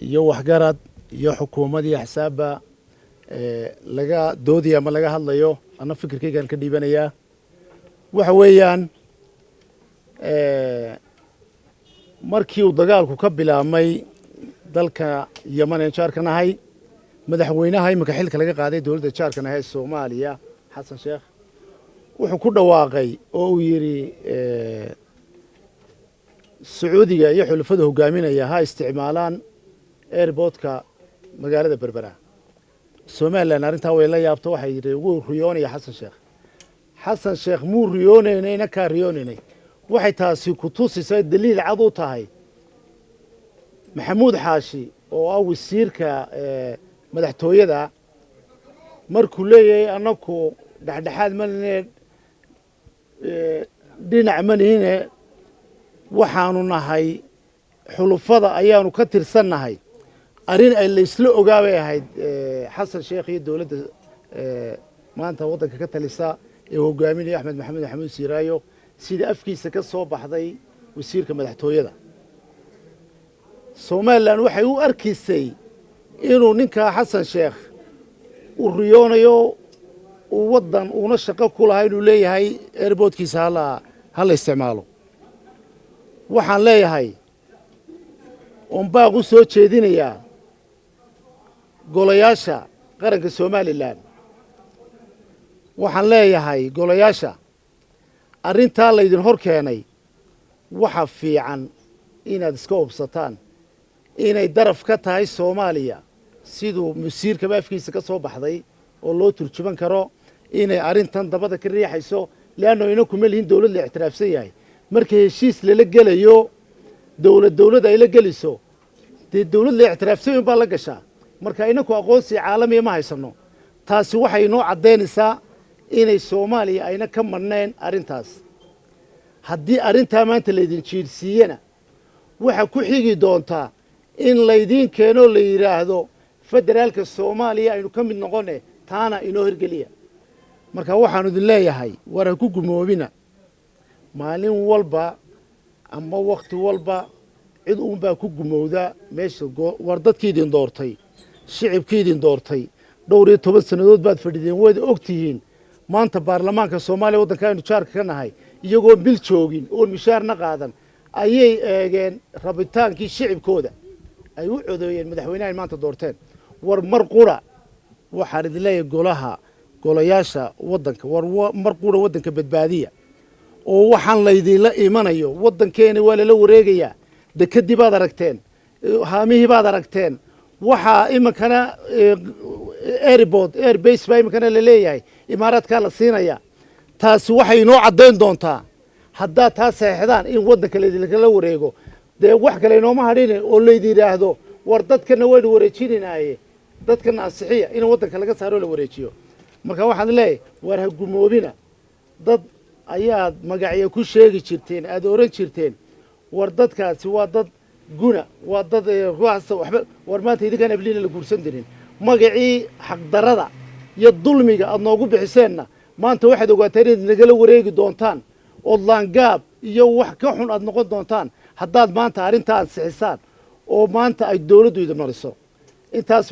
Iyo waxgarad iyo xukuumad iyo axsaabba laga doodaya ama laga hadlayo, anna fikirkaygaan ka dhiibanayaa. Waxa weeyaan, markii uu dagaalku ka bilaabmay dalka Yeman ee jaarka nahay, madaxweynaha iminka xilka laga qaaday dowladda jaarka nahay ee Soomaaliya, Xasan Sheekh, wuxuu ku dhawaaqay oo uu yidhi Sacuudiga iyo xulafada hogaaminaya ha isticmaalaan airportka magaalada Berbera. Somaliland arrintaa way la yaabto. Waxay yidhi wuu riyoonaya Xasan Sheekh. Xasan Sheekh muu riyoonaynayna kaa riyoonaynay. Waxay taasi ku tusaysaa, daliil cad u tahay, Maxamuud Xaashi oo ah wasiirka madaxtooyada markuu leeyahay annaku dhexdhexaad manine, dhinac manihine, waxaanu nahay xulufada ayaanu ka tirsannahay. Arrin ay laysla ogaabay ahayd Xasan Sheekh iyo dowladda maanta waddanka ka talisa ee hogaaminaya Axmed Maxamed Maxamuud Siiraayo, sida afkiisa ka soo baxday wasiirka madaxtooyada. Somaliland waxay u arkaysay inuu ninkaa Xasan Sheekh uu riyoonayo, uu waddan uuna shaqo ku lahaa inuu leeyahay airportkiisa hala isticmaalo. Waxaan leeyahay oon baaq u soo jeedinayaa golayaasha qaranka Somaliland. Waxaan leeyahay golayaasha, arrintaa laydin hor keenay waxa fiican inaad iska hubsataan inay daraf ka tahay Soomaaliya, siduu wasiirkaba afkiisa ka soo baxday oo loo turjuman karo inay arrintan dabada ka riixayso, leanno ina kuma lihin dowlad la ictiraafsan yahay. Marka heshiis lala gelayo dowlad, dowlad ay la geliso, dee dowlad la ictiraafsan baa la gashaa. Marka inaku aqoonsi caalamiya ma haysano. Taasi waxay inoo caddaynaysaa inay Soomaaliya ayna ka madhnayn arrintaas. Haddii arrintaa maanta laydin jiirsiiyena, waxaa ku xigi doontaa in laydiin keenoo la yidhaahdo federaalka Soomaaliya aynu ka mid noqone, taana inoo hirgeliya. Marka waxaanu idin leeyahay, war ha ku gumoobina. Maalin walba ama wakhti walba cid uunbaa ku gumowda meesha. War dadkii idin doortay, shicibkii idin doortay, dhowr iyo toban sannadood baad fadhideen, waad og tihiin. Maanta baarlamaanka Soomaaliya, waddanka aynu jaarka ka nahay, iyagoon bil joogin oon mishaarna qaadan ayay eegeen rabitaankii shicibkooda, ay u codeeyeen madaxweynaha ay maanta doorteen. War mar qura waxaan idin leeyahay, golaha, golayaasha waddanka, war mar qura waddanka badbaadiya oo waxaan laydinla imanayo. Waddankeena waa lala wareegayaa. Dekadii baad aragteen, haamihii baad aragteen, waxaa iminkana airport, airbase baa iminkana laleeyahay Imaaraadkaa la siinaya. Taasi waxay inoo caddayn doontaa haddaad taa saxeexdaan in waddanka laydinkala wareego. Dee wax kale inooma hadhine oo laydin yidhaahdo war dadkana waynu wareejinaynaye, dadkana ansixiya in waddanka laga saaro, la wareejiyo. Marka waxaan leeyahay, war ha gumoobina. Dad ayaad magacyo ku sheegi jirteen, aada oran jirteen war dadkaasi waa dad guna, waa dad waxba. War maanta idinkaan abliina la guursan jirin, magacii xaqdarrada iyo dulmiga aad noogu bixiseenna maanta waxaad ogaateen inaad nagala wareegi doontaan, ood laangaab iyo wax ka xun aad noqon doontaan haddaad maanta arrintaa ansixisaan oo maanta ay dowladdu idin mariso intaas.